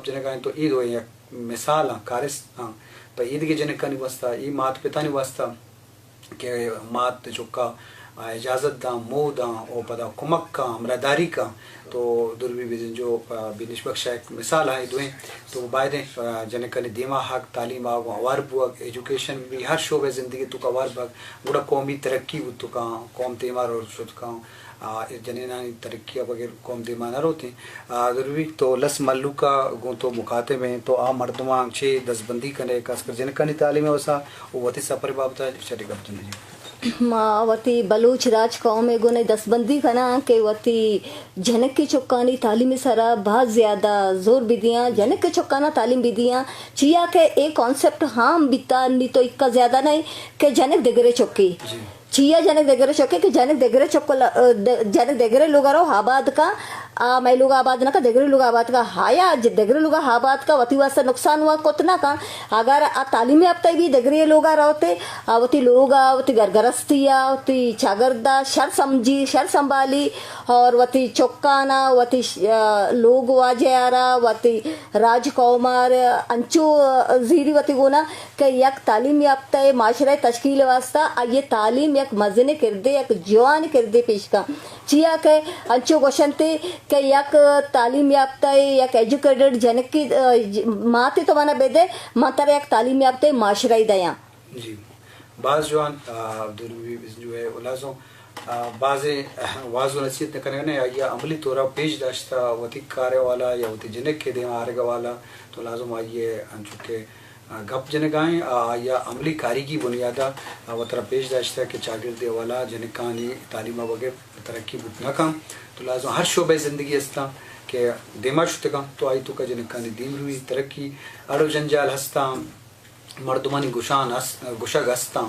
جنگا انت، تو اے دوئیں یک مثال آں، کارست آں پہ ایدگہ جنکانی واسطہ، اے مات پتانی واسطہ کہ مات چکا اجازت داں، موہ داں، او پدا کمک کاں، ہمراہداری کاں۔ تو دلبی بزنجو، آ، بینش بخش ءِ یک مثال آں اے دوئیں۔ تو بایدیں، آ، جنکانی دیما حق، تعلیم آ گوں ہوار بوگ، ایجوکیشن بھی ہر شعبہ زندگی توکا ہوار بوگ، گڑا قومی ترقی بوت کاں، قوم دیما رو شت کاں۔ آ، اے جنینانی ترقی ءَ بغیر قوم دیما نہ روتیں۔ آ، دلبی تو لس ملوک ءَ گوں تو مخاطب ایں، تو آ مردماں چے دزبندی کنے، خاص کر جنکانی تعلیم ءِ واسا و وتی سفر ءِ بابت ءَ شری گپ جنے جی۔ ما وتی بلوچ راج قوم ءِ گوں دستبندی کناں کہ وتی جنک ءِ چکانی تعلیم ءِ سرا باز زیادہ زور بدیاں، جنک ءِ چکانا تعلیم بدیاں، چیا کہ اے کانسپٹ عام بیتا، نی تو اکا زیادہ نہیں کہ جنک دگرے چکے۔ جی۔ چیا جنک دگرے چکے کہ جنک دگرے چک ل-، د-، جنک دگرے لوگا رو آباد کا، آ مئے لوگ آباد نہ کا، دگرے لوگ آباد کا۔ ہایا ج-، دگرے لوگا آباد کا، وتی واسطہ نقصان ہوا کت نہ کا۔ اگر آ تعلیم یافتہ بھی دگرے لوگا روتے، آ وتی لوگا، وتی گھر گرستی آ، وتی چاگردا شر سمجھی، شر سنبھالی، اور وتی چکانا، وتی ش-، آ، لوگ واجہ آرا، وتی راج قوم آرا انچو زیری وتی گونا کہ یک تعلیم یافتہ معاشرہ تشکیل واسطہ آئی تعلیم یک مزن کردے، یک جوان کردے پیش کن۔ چیا کہ انچو گوشنتے کہ یک تعلیم یافتہ، یک ایجوکیٹڈ جنکی، آ، ج-، ماتے تو منا بدے، من ترا یک تعلیم یافتہ معاشرہ دیاں۔ جی، باز جوان، آ، عبدالحبیب بزنجو ءِ لازم، آ، بازیں واز و نصیحت نہ کنگ نہ، آئی ءَ عملی طور ءَ پیش داشتہ، وتی کار ءِ حوالہ یا وتی جنک ءِ دیم ءَ آرگ ءِ حوالہ، تو لازم آئی ءَ انچو کہ، آ، گپ جنگ ءَ ایں، آ، آئی ءَ عملی کاریگی بنیاد ءَ، آ، وترا پیش داشتہ کہ چاگرد ءِ حوالہ جنکانی تعلیم ءَ بغیر ترقی بوت نہ کن۔ تو لازم ہر شعبہ زندگی استاں کہ دیما شتگاں، تو آئی توکا جنکانی دیمروی، ترقی، اڑ و جنجال ہستاں، مردمانی گشان است، گشگ استاں۔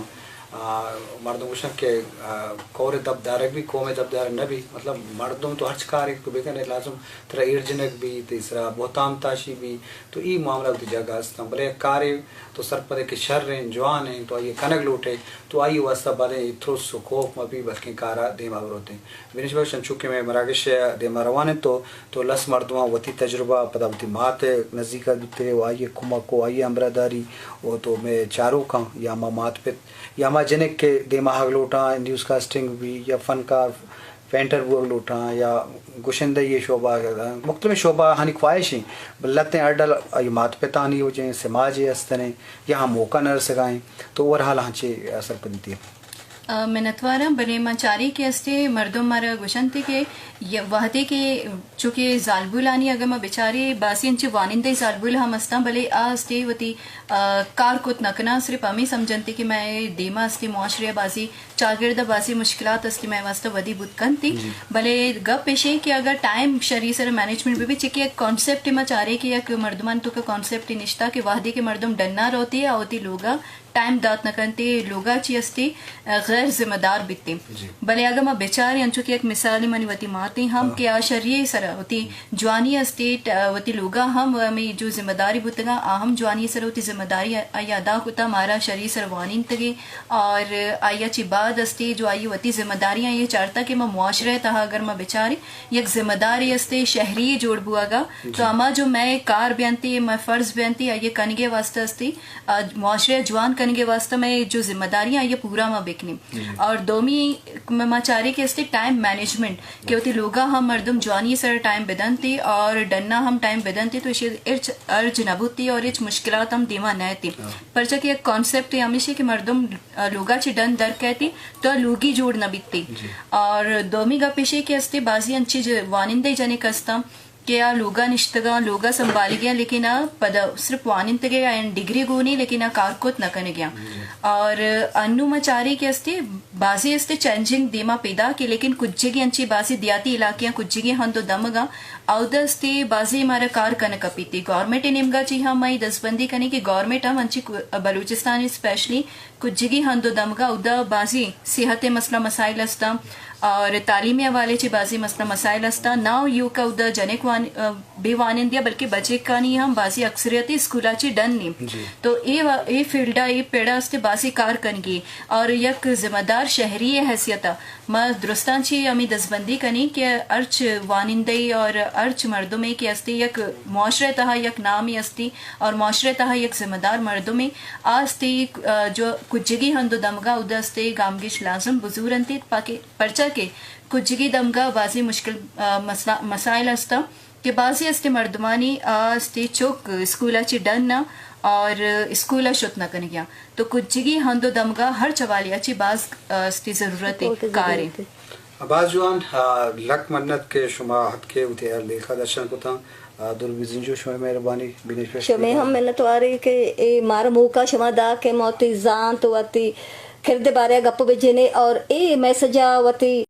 آ، مردم گشن کہ، آ، کور دپ دارگ بی، قوم دپ دارگ نہ بی۔ مطلب، مردم تو ہرچ کارے تو بکنے، لازم ترا ایر جنگ بی، تئی سرا بہتام تاشی بی، تو ای معاملہ وتی جاگہ استاں۔ بلے یک کارے تو سرپدے کہ شر ہیں، جوان ہیں، تو آئی کنگ لوٹے، تو آئی واسطہ بلے ترس و خوف مہ بی، بلکیں کارا دیما بروتیں۔ بینش بخش، انچو کہ مئے مراگش ءِ دیما روان انت، تو، تو لس مردماں وتی تجربہ، پدا وتی مات ءِ نزیک ءَ بوتے و آئی ءِ کمک و آئی ءِ ہمراہداری و تو مئے چاروکاں یا ہما مات پت یا ہما جنک کہ دیما آہگ لوٹاں، نیوز کاسٹنگ بی یا فنکار، پینٹر بوگ لوٹاں یا گشندہی ءِ شعبہ، مختلف شعبہ آنی خواہش ہیں، بلے لہتیں ہر ڈل آئی مات پتانی وجہ ہیں، سماج ءِ استنے یا ہم موقع نہ رسگا ہیں، تو اوور ہال ہنچے سرپدی دیئے۔ آ، منتواراں، بلے ما چارے کہ استے مردم مارا گوشنت کہ یہ وہدے کہ چونکہ زالبولانی اگر ما بچارے، بازی انچے وانندہ زالبول ہم استاں، بلے آ استے وتی، آ، کار کت نہ کناں، صرف ہمیں سمجھنتے کہ مئے دیما استے معاشرے بازی چاگرد بازی مشکلات استے مئے واسطہ ودی بوت کنتی۔ جی۔ بلے گپ ایشیں کہ اگر ٹائم شری سر مینجمنٹ بہ بی، چونکہ یک کانسیپٹ ما چارے کہ یک مردمان توکا کانسیپٹ نشتا کہ وہدے کہ مردم ڈنا روتے آ وتی لوگا ٹائم دات نہ کنتے، لوگا چی استے، آ، غیر ذمہ دار بیتے۔ جی۔ بلے اگاں ما بچاریں، انچو کہ یک مثالے منی وتی ماتے ہم ہاں۔ کہ آ شری سرا وتی جوانی استے، آ، وتی لوگا ہم ہمیں جو ذمہ داری بوتگا، آ ہم جوانی سرا وتی ذمہ داری آ-، آئی ادا کتا، مارا شری سر وانینتگے اور آئی چی بعد استے جو آئی وتی ذمہ داری آئی چارتا کہ ما معاشرے تہا اگر ما بچاریں، یک ذمہ داری استے شہری جوڑ بوگا، جی۔ تو ہما جو مئے کار بیانتی، مئے فرض بیانتی، آئی کنگے واسطہ استے، آ، معاشرہ جوان کنگے واسطہ مئے جو ذمہ داری ہیں، یہ پورا ما بکنیں۔ جی۔ اور دومی ما چارے کہ استے ٹائم مینجمنٹ، کہ وتی لوگا ہم مردم جوانی سر ٹائم بدنتے اور ڈنا ہم ٹائم بدنتے، تو اشی ارچ ارج نہ بوتی اور ہچ مشکلات ہم دیما نہ ایتی۔ ہاں۔ پرچہ کہ یک کانسیپٹ ہمیشہ کہ مردم، آ، لوگا چی ڈن در کہتی، تو لوگی جوڑ نہ بیتی۔ جی۔ اور دومی گپ اشی کہ استے بازی انچی ج-، وانندے جنے کستاں، کہ آ لوگا نشتگاں، لوگا سنبھالگیاں، لیکن آ پدا صرف وانینتگے، آیان ڈگری گونی، لیکن آ کار کت نہ کنگیاں۔ جی۔ اور انو ما چارے کہ استے، بازی استے چینجنگ دیما پیدا کہ، لیکن کجگی انچی بازی دیہاتی علاقیاں، کجگی ہند و دمگاں، اودا استے بازی مارا کار کنگ کپیتی۔ گورنمنٹ نیمگا چی ہم مئی دستبندی کنی کہ گورنمنٹ ہم انچی کو-، بلوچستان اسپیشلی کجگی ہند و دمگا اودا بازی صحت مسئلہ مسائل استاں اور تعلیمی حوالے چی بازی مسئلہ مسائل استاں۔ نہ یوکا اودا جنک وان-، آ، بے وانندیا، بلکہ بچکانی ہم بازی اکثریتی اسکولا چی ڈن نی۔ جی۔ تو اے وا-، اے فیلڈا، اے پیڑا استے بازی کار کنگی اور یک ذمہ دار شہری حیثیتا ما درستاں چی ہمیں دزبندی کنیں کہ ہرچ وانندے اور ہرچ مردمے کہ استی یک معاشرے تہا یک نامی استی اور معاشرے تہا یک ذمہ دار مردمے، آ استی، آ، جو کجگی ہند و دمگا اود استی گامگیج لازم بزور انتی، پاکہ پرچا کہ کجگی دمگا بازی مشکل، آ، مسئلہ، مسائل استا۔ کہ بازی استی مردمانی آ استی چک اسکول ء چی ڈن ء اور اسکول ء شت نہ کنگیاں۔ تو کجگی ہند و دمگا ہر چوالی ء چی باز، آ، استی ضرورت بہت کار ضرورت ہے۔ باز جوان، آ، لک منت کہ شما اتکے وتی ہر لیکھا درشان کتاں۔ آ، دور بزنجو شمئے مہربانی، بینش پیش شمئے ہم منت وارے کہ اے مارا موقع شما دا کہ ما وتی زانت وتی کرد بارے گپ بجنے اور اے میسج ء وتی